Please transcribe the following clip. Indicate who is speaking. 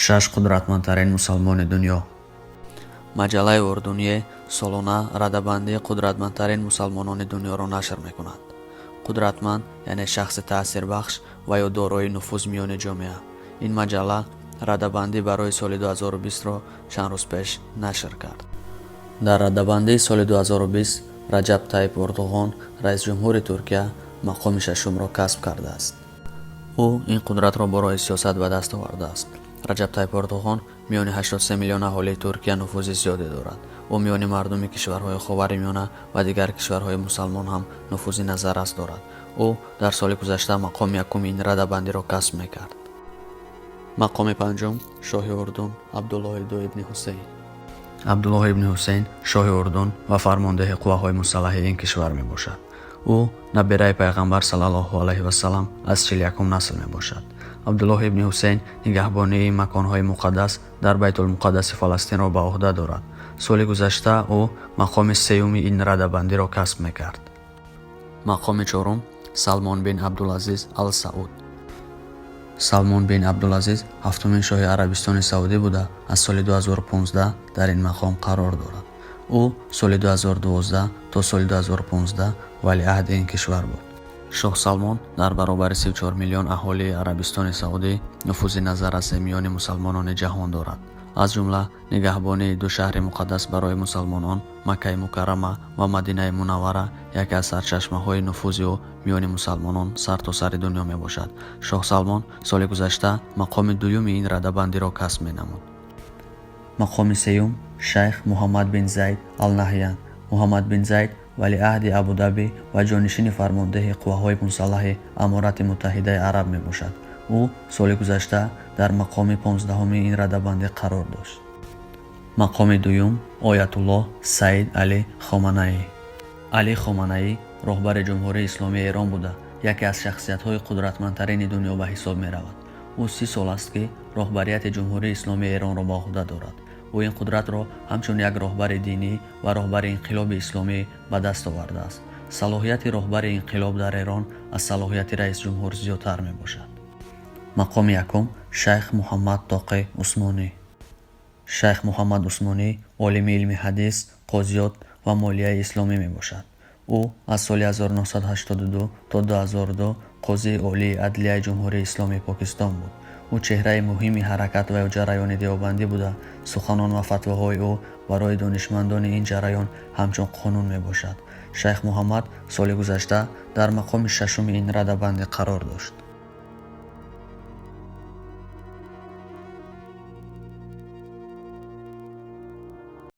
Speaker 1: Шаш қудратмандтарин мусалмони дунё. Маҷаллаи Урдуние солона радабандии қудратмандтарин мусалмонони дунёро нашр мекунад. Қудратманд, яъне шахси таъсирбахш ва ё дорои нуфуз миёни ҷомеа. Ин маҷалла радабандӣ барои соли 2020-ро чанд рӯз пеш нашр кард. Дар радабандии соли 2020 Раҷаб Тайиб Эрдоғон, раисҷумҳури Туркия, мақоми шашумро касб кардааст. Ӯ ин қудратро бо роҳи сиёсат ба даст овардааст. Раҷаб Тайиб Эрдоғон миёни 83 миллион аҳолии Туркия нуфузи зиёде дорад. Ӯ миёни мардуми кишварҳои Ховари Миёна ва дигар кишварҳои мусалмон ҳам нуфузи назаррас дорад. Ӯ дар соли гузашта мақоми якуми ин радабандиро касб мекард. Мақоми панҷум: шоҳи Урдун Абдуллоҳи ду ибни Ҳусейн. Абдуллоҳ ибни Ҳусейн шоҳи Урдун ва фармондеҳи қувваҳои мусаллаҳи ин кишвар мебошад. Ӯ набираи Пайғамбар саллаллоҳу алайҳи васалам аз 41-ум насл мебошад. Абдуллоҳ ибни Ҳусейн нигаҳбонии маконҳои муқаддас дар Байтулмуқаддаси Фаластинро ба уҳда дорад. Соли гузашта ӯ мақоми сеюми ин радабандиро касб мекард. Мақоми чорум: Салмон бин Абдулазиз ал Сауд. Салмон бин Абдулазиз ҳафтумин шоҳи Арабистони Саудӣ буда, аз соли 2015 дар ин мақом қарор дорад. Ӯ соли 2012 то соли 2015 валиаҳди ин кишвар буд. Шоҳ Салмон дар баробари 34 миллион аҳолии Арабистони Саудӣ нуфузи назаррасе миёни мусалмонони ҷаҳон дорад. Аз ҷумла нигаҳбонии ду шаҳри муқаддас барои мусалмонон, Маккаи Мукаррама ва Мадинаи Мунаввара, яке аз сарчашмаҳои нуфузи ӯ миёни мусалмонон сартосари дунё мебошад. Шоҳ Салмон соли гузашта мақоми дуюми ин радабандиро касб менамуд. Мақоми сеюм: Шайх Муҳаммад бин Зайд ал Наҳян. Муҳаммад бин Зайд валиаҳди Абудаби ва ҷонишини фармондеҳи қувваҳои мусаллаҳи Аморати Муттаҳидаи Араб мебошад. Ӯ соли гузашта дар мақоми 15-уми ин радабандӣ қарор дошт. Мақоми дуюм: Оятуллоҳ Саид Алӣ Хоманаӣ. Алӣ Хоманаӣ роҳбари Ҷумҳурии Исломии Эрон буда, яке аз шахсиятҳои қудратмандтарини дунё ба ҳисоб меравад. Ӯ 30 сол аст, ки роҳбарияти Ҷумҳурии Исломии Эронро ба уҳда дорад. Ӯ ин қудратро ҳамчун як роҳбари динӣ ва роҳбари инқилоби исломӣ ба даст овардааст. Салоҳияти роҳбари инқилоб дар Эрон аз салоҳияти раисҷумҳур зиёдтар мебошад. Мақоми якум: Шайх Муҳаммад Тоқи Усмонӣ. Шайх Муҳаммад Усмонӣ олими илми ҳадис, қозиёт ва молияи исломӣ мебошад. Ӯ аз соли 1982 то 2002 қозии олии адлияи Ҷумҳурии Исломии Покистон буд. Ӯ чеҳраи муҳими ҳаракат ва ё ҷараёни деобандӣ буда, суханон ва фатвоҳои ӯ барои донишмандони ин ҷараён ҳамчун қонун мебошад. Шайх Муҳаммад соли гузашта дар мақоми шашуми ин радабандӣ қарор дошт.